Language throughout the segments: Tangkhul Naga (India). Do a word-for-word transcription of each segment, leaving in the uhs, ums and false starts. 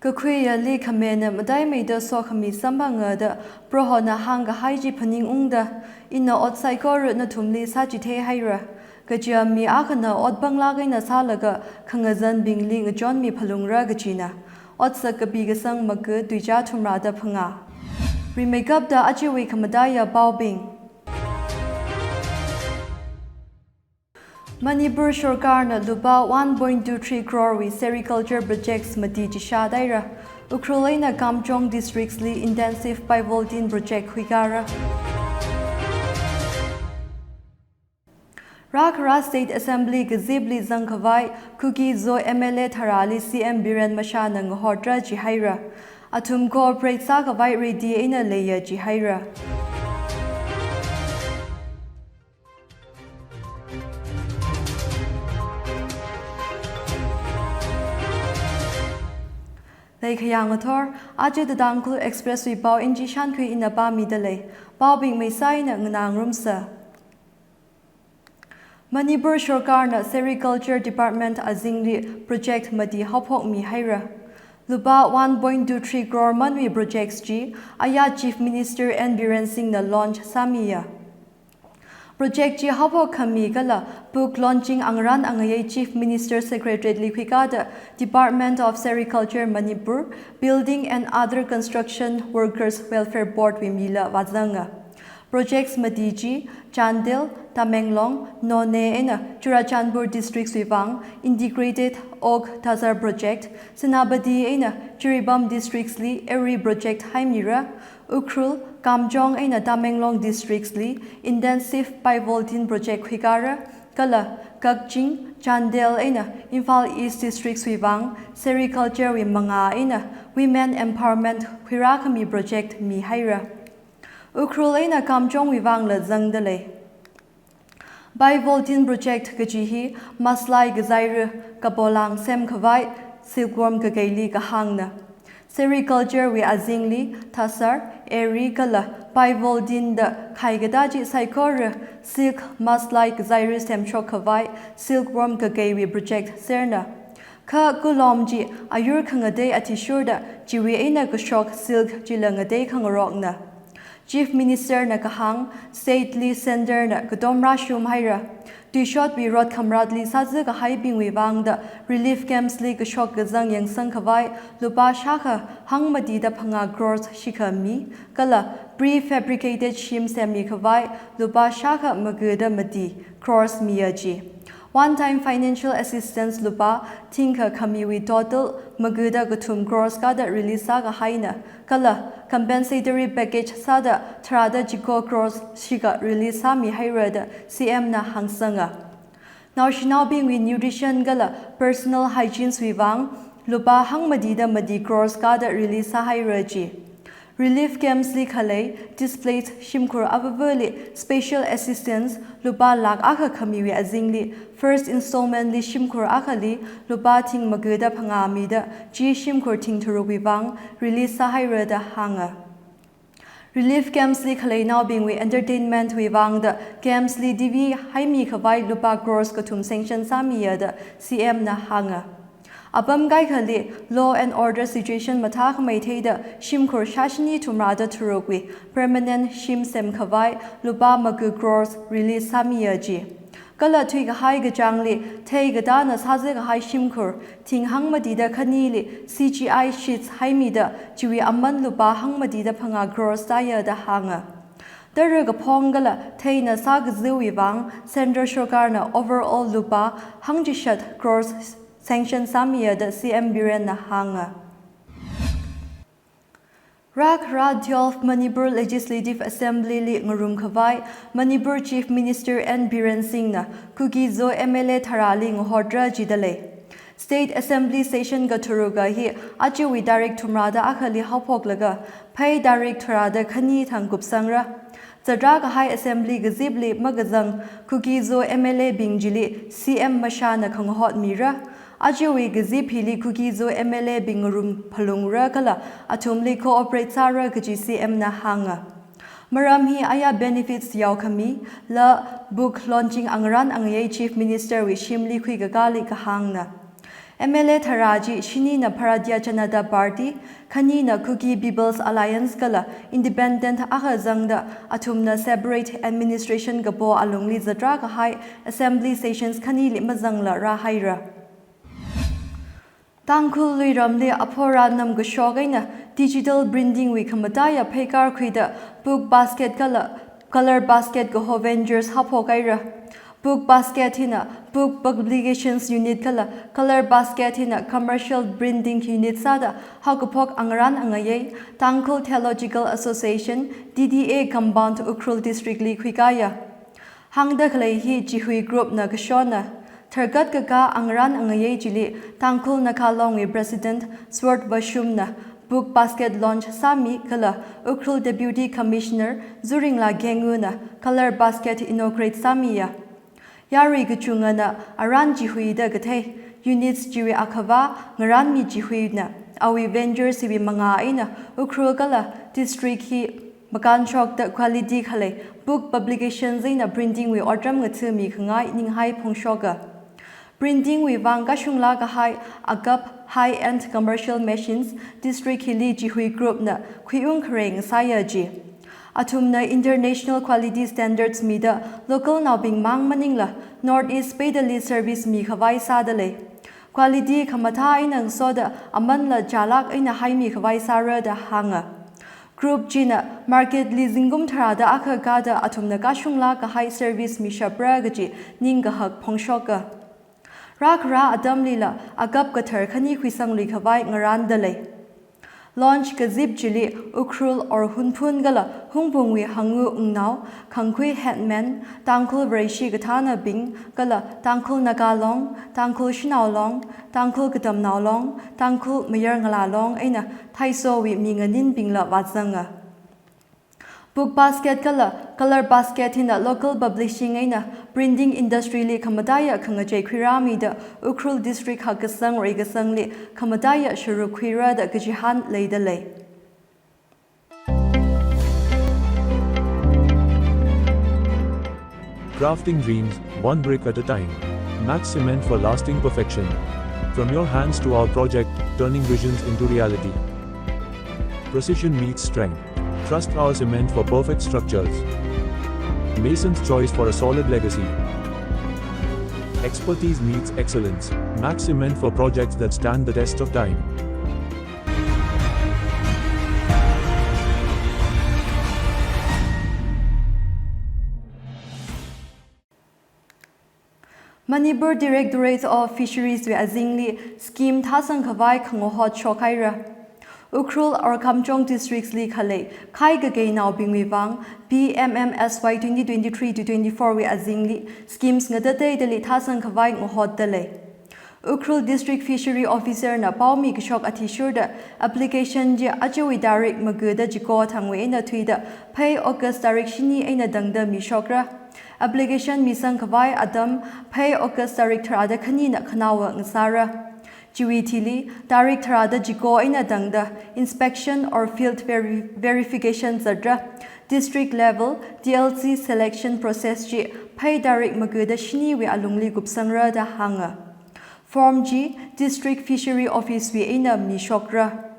Kakhuiyali khamena mataimeida sokhami samphanga da Prohona hāngkahai chi phaningungda, ina ot saikora nathumli sāchithei haira. Kaja mi akhana ot panglāk eina sālaga khangazanbingli ngachonmi phalungra kajina. Otsak kapi kasang maka tuicha thumrada phangā. Rimeikapta ajawui khamataiya paobing. Manipur sorkarna lupā one point two three crore wui sericulture projects mati chishat haira. Ukhrul eina Kamjong districts li intensive bivoltin project huikara. Rākhara State Assembly kazipli zangkhavai Kuki-Zo M L A tharāli C M Biren Mashana ngahotra jihaira. Athum cooperate sākhavai ready eina leiya jihaira. Leikhayang athor, aja The Tangkhul Express wui pao Inji Shankhui ina pāmida lei. Paobing meisā eina nganā ngarumsa. Manipur sorkarna Sericulture Department azingli project mati haophokmi haira. Lupā one point two three crore manwui projects chi aya Chief Minister N Biren Singhna launch sāmiya. Project chi haophok khami kala book launching angarān angayei Chief Minister Secretariat li khuikada Department of Sericulture Manipur, Building and Other Construction Workers Welfare Board wui mila vāzanga. Projects mati chi Chandel, Tamenglong, Noney eina Churachandpur districts wui vang Integrated Oak Thazar Project, Senapati eina Jiribam districts li Eri Project haimira, Ukhrul, Kamjong eina Tamenglong districts li Intensive Bivoltin Project huikara, kala Kakching, Chandel eina Imphal East districts wui vang Sericulture wui mangā eina Women Empowerment huirākhami project mihaira. Ukhrul eina Kamjong wui vangla zangda lei. Bivoltin project kaji hi maslai kazaira kapolang semkhavai silkworm kakeili kahāngna. Sericulture wui azingli thazar, eri kala bivoltin da khaikatā chi saikora silk maslai kazaira semshok khavai silkworm kakeiwui project serna. Kha kulom chi ayur khangatei athishurda chiwui eina kashok silk chila ngatei khangarokna. Chief Minister na kahāng, state li centre na katom rāshum haira. Tuishotwui rot khamratli sāzā kahaibingwui vangda relief camps li kashok kazang yangsang khavai lupā shākha hangmatida phangā crores shikhami, kala prefabricated shim semmi khavai lupā shākha magada mati crores miya ji. One time financial assistance lupā thingkha khamiwui total magada kathum crores kada release sākahaina, kala compensatory package sāda tharāda chiko crores shikha release sāmi haira da C M na hāngsanga. Naoshinaobingwui nutrition kala personal hygienes wui vang lupā hangmatida mati crores kada release sāhaira ji. Relief camps li khalei displaced shimkhur avavali special assistance lupā lakh akha khamiwui azingli first installment li shimkhur akhali lupā thing magada phangā mida chi shimkhur thing tharukwui vang release sāhaira da hānga. Relief camps li khaleinaobingwui entertainment wui vangda camps li D V haimi khavai lupā crores kathum sanction sāmiya da C M na hānga. Apam kaikhali law and order situation mathākhamei theida shimkhur shāshini thumrada tharukwui permanent shim semkhavai lupā maga crores release sāmiya ji. Kala thuikahai kachāngli theikatana sāzā kahai shimkhur thing hangmatida khanili C G I sheets haimida chiwui aman lupā hangmatida phangā crores tāya da hānga. Tara kaphong kala theina sākazāwui vang central sorkarna overall lupā hangchishat crores sanction sāmiya da C M Biren na hānga. Rākhara twelve Manipur Legislative Assembly li ngarum khavai Manipur Chief Minister N Biren Singh na Kuki-Zo M L A tharāli ngahotra jida lei. State Assembly session katharuka hi ajawui tarik thumrada akhali haophoklaga phei tarik tharāda khani thang kupsangra. Zatrā kahai Assembly kazipli makazang Kuki-Zo M L A bing chili C M Mashana khangahot mira. Ajawui kazip hili Kuki-Zo M L A bing ngarum phalungra kala athumli cooperate sāra kaji C M na hānga. Maram hi aya benefits yaokhami la book launching angarān angayei Chief Minister wui shimli khuikakāli kahāngna. M L A tharā chi shinina Bharatiya Janata Party, khanina Kuki People's Alliance kala Independent akha zangda athumna separate administration kapo alungli zatra kahai assembly sessions khanili mazangla rāhaira. Tangkhul luiramli aphora namkashok eina digital printing wui khamataiya pheikar khuida Book Basket kala Color Basket kaho ventures haophok haira. Book Basket hina Book Publications Unit kala Color Basket hina Commercial Printing Unit sāda haokaphok angarān angayei Tangkhul Theological Association, T T A compound Ukhrul District li khuikāya. Hāngda khalei hi Chihui Group na kashona. Tharkat kakā angarān angayei chili Tangkhul Naga Long wui President Sword Vashum na Book Basket launch sāmi kala Ukhrul Deputy Commissioner Zuringla Gengu na Color Basket inaugurate sāmiya. Yarui kachungana arān chihuida kathei units chiwui akhava ngarānmi Chihuina awui ventures hiwui mangā eina Ukhrul kala district hi makānshokda quality khalei book publications eina printing wui otram ngathāmi khangai ninghai phongshoka. Printing wui vang kashunglā kahai akap high-end commercial machines district hili Chihui Group na khuiung khareng sāya ji. Athumna international quality standards mida local naobing mang maningla North East peidali service mikhavai sāda lei. Quality khamathā eina ngasoda amanla chālak eina haimi khavai sāra da hānga. Group china market li zingkum tharāda akha kāda athumna kashunglā kahai service mishapra kaji ningkahak phongshoka. Rākharā atamlila akap kathar khani khuisanglui khavai ngarānda lei. Launch kazip chili Ukhrul or Hunphun kala Hungpungwui Hangu Ungnao, Khangkhui Headman, Tangkhul Vareshi kathānabing kala Tangkhul Naga Long, Tangkhul Shanao Long, Tangkhul Katamnao Long, Tangkhul Mayar Ngala Long eina Thaisowui mi nganinbingla vāzanga. Book Basket kala Color Basket hina local publishing eina printing industry li khamataiya khangachei khuirāmida Ukhrul District hakkasang reikasangli khamataiya sharuk khuira da kachihān leida lei. Crafting dreams, one brick at a time. Max Cement for lasting perfection. From your hands to our project, turning visions into reality. Precision meets strength. Trust our cement for perfect structures. Mason's choice for a solid legacy. Expertise meets excellence. Max Cement for projects that stand the test of time. Manipur Directorate of Fisheries wui azingli scheme thāsang khavai khangohot shokhaira. Ukhrul or Kamjong districts li khalei khai kakei naobingwui vang P M M S Y twenty twenty-three to twenty-four wui azingli schemes ngatateidali thāsang khavai ngohotda lei. Ukhrul District Fishery Officer na paomi kashok athishurda application chi ajawui tarik magada chiko thangwui eina thuida phei August tarik shini eina tangda mishokra. Application misang khavai atam phei August tarik tharāda khanina khanaowa ngasāra. Chiwui thili tarik tharāda chiko eina tangda inspection or field veri-, verification zatra. District level T L C selection process chi phei tarik magada shiniwui alungli kupsangra da hānga. Form chi District Fishery Office wui eina mishokra.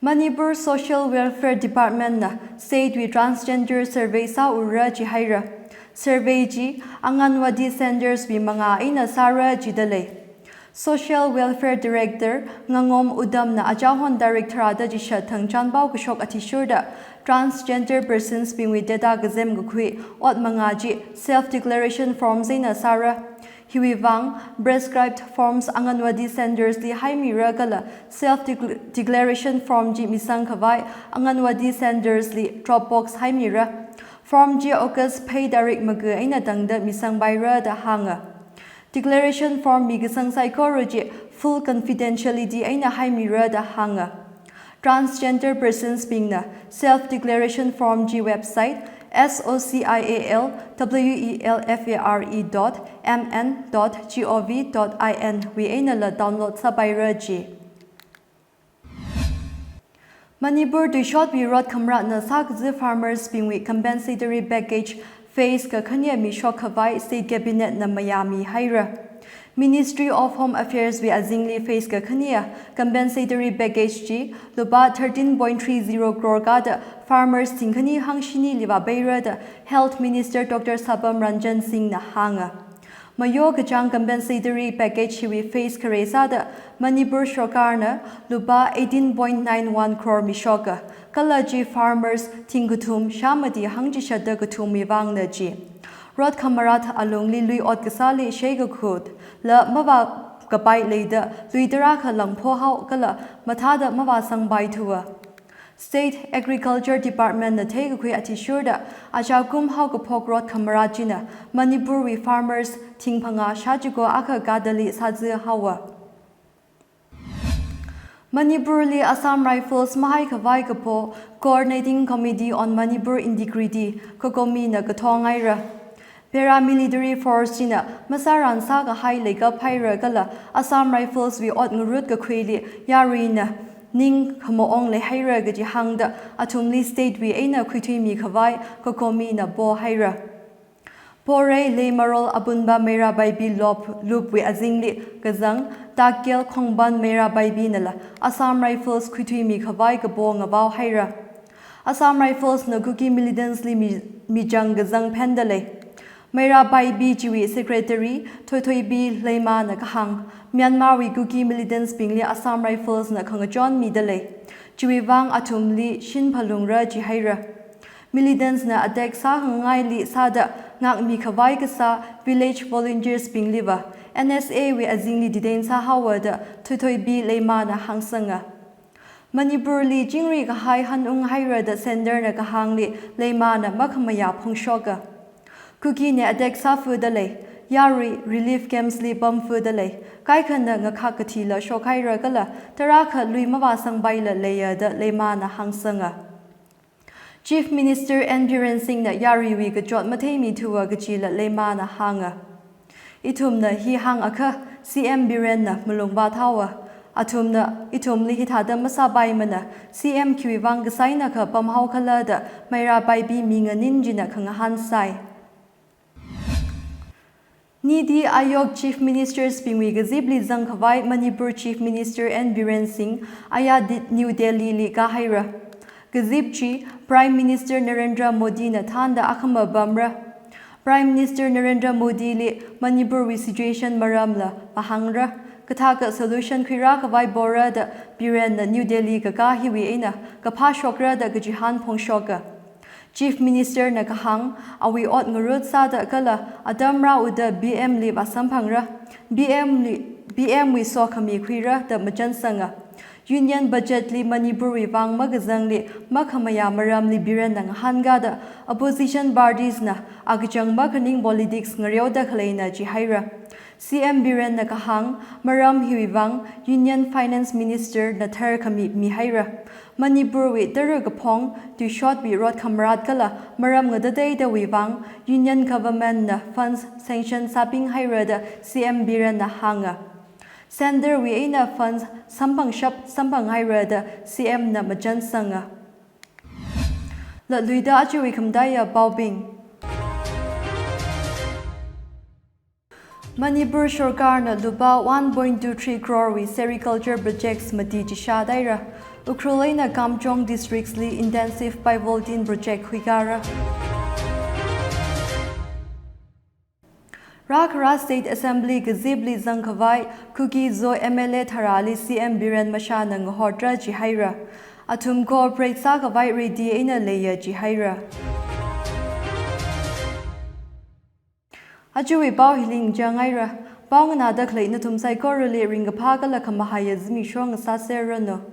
Manipur Social Welfare Department na state wui transgender survey sāura jihaira. Survey chi Anganwadi centers wui mangā eina sāra jida lei. Social Welfare Director Ngangom Udam na achahon tarik tharāda chishat thang chanpao kashok athishurda transgender persons bingwui data kazem kakhui ot mangā chi self declaration forms eina sāra. Hiwui vang prescribed forms Anganwadi centers li haimira kala self dec-, declaration form chi misang khavai Anganwadi centers li drop box haimira. Form chi August phei tarik maga eina tangda misangpaira da hānga. Declaration form mikasang saikora chi full confidentiality eina haimira da hānga. Transgender persons bingna self declaration form chi website S O C I A L W E L F A R E dot M N dot G O V dot I N wui einala download sāpaira ji. Manipur tuishotwui rot khamratna sākazi farmers bingwui compensatory package phase kakhane mishok khavai State Cabinet na mayāmihaira. Ministry of Home Affairs wui azingli phase kakhaniya compensatory package chi lupā thirteen point three zero crore kada farmers thingkhani hangshini liva beira da Health Minister Doctor Sapam Ranjan Singh na hānga. Mayo kachāng compensatory package hiwui phase khare sāda Manipur sarkarna lupā eighteen point nine one crore mishoka, kala chi farmers thing kathum shāmati hangchishatda kathumwui vangna chi. Rot khamarat alungli lui ot kasāli shei kakhut la mavā kapai leida lui tarākha langphohao kala mathāda mavāsangpai thuwa. State Agriculture Department na theikakhui athishurda achākum haokaphok rot khamarat china Manipur wui farmers thing phangā shāchiko akha kadali sāzāhaowa. Manipur li Assam Rifles mahaikhavai kapo Coordinating Committee on Manipur Integrity, COCOMI na kathongaira. Paramilitary force china masāran sākahai leikap haira kala Assam Rifles wui ot ngarut kakhuili yaruina ning khamaong leihaira kaji hāngda athumli state wui eina khuithuimi khavai COCOMI na pohaira. Porei Leimarol Apunba Meira Paibi Lop, Lupwui azingli kazang Takel Khongban Meira Paibi nala Assam Rifles khuithuimi khavai kapo ngavaohaira. Assam Rifles na Kuki militants li mi, michang kazang phendalei. Meira Paibi chiwui secretary Thoithoibi Leima na kahāng, Myanmar wui Kuki militants bingli Assam Rifles na khangachon midalei. Chiwui vang athumli shin phalungra jihaira. Militants na attack sāngangaili sāda ngakmi khavai kasā village volunteers bingliva N S A wui azingli detain sāhaowa da Thoithoibi Leima na hāngsanga. Manipur li chingri kahai hanunghaira da center na kahāngli Leima na makhamayā phongshoka. Kuki na attack sāfudalei, yarui relief camps li pamfudalei, kaikhana ngakhak kathila shokhaira kala tarākha lui mavāsangpaila leiya da Leima na hāngsanga. Chief Minister N Biren Singh na yaruiwui kachot matheimi thuwa kajila Leima na hānga. Ithumna hi hāngakha C M Biren na malungvāthaowa. Athumna ithumli hithāda masāpaimana, C M khiwui vang kasāinakha pamhaokhala da Meira Paibi minganin china khangahān sai. NITI Aayog Chief Ministers bingwui kazipli zangkhavai Manipur Chief Minister N Biren Singh aya di-, New Delhi li kāhaira. Kazip chi Prime Minister Narendra Modi na thānda akhama pamra. Prime Minister Narendra Modi li Manipur wui situation maramla pahāngra. Kathākha solution khuirākhavai pora da Biren na New Delhi kakā hiwui eina kaphā shokra da kachihān phongshoka. Chief Minister na kahāng, awui ot ngarut sāda kala atam rāuda B M li vāsamphangra. B M li, B M wui sokhami khuira da machansanga. Union budget li Manipur wui vang makazangli makhamayā maramli Biren na ngahānka da opposition parties na akachang makhaning politics ngareoda khaleina jihaira. C M Biren na kahāng, maram hiwui vang Union Finance Minister na tharkhami mihaira. Manipur wui tara kaphong, tuishotwui rot khamarat kala maram ngatateidawui vang Union Government na funds sanction sāpinghaira da C M Biren na hānga. Center wui eina funds samphangshap samphanghaira da C M na machansanga. Latluida ajawui khamataiya paobing. Manipur sarkarna lupā one point two three crore wui sericulture projects mati chishādaira. Ukhrul eina Kamjong districts li intensive bivoltin project huikara. Rākhara State Assembly kazipli zangkhavai Kuki Zo M L A tharāli C M Biren mashāna ngahotra jihaira. Athum cooperate sākhavai ready eina leiya jihaira. Ajawui pao hili ngachāngaira. Pao nganāda khalei nathum saikorali ringkaphā kala khamahaiya zimiksho ngasāserranu.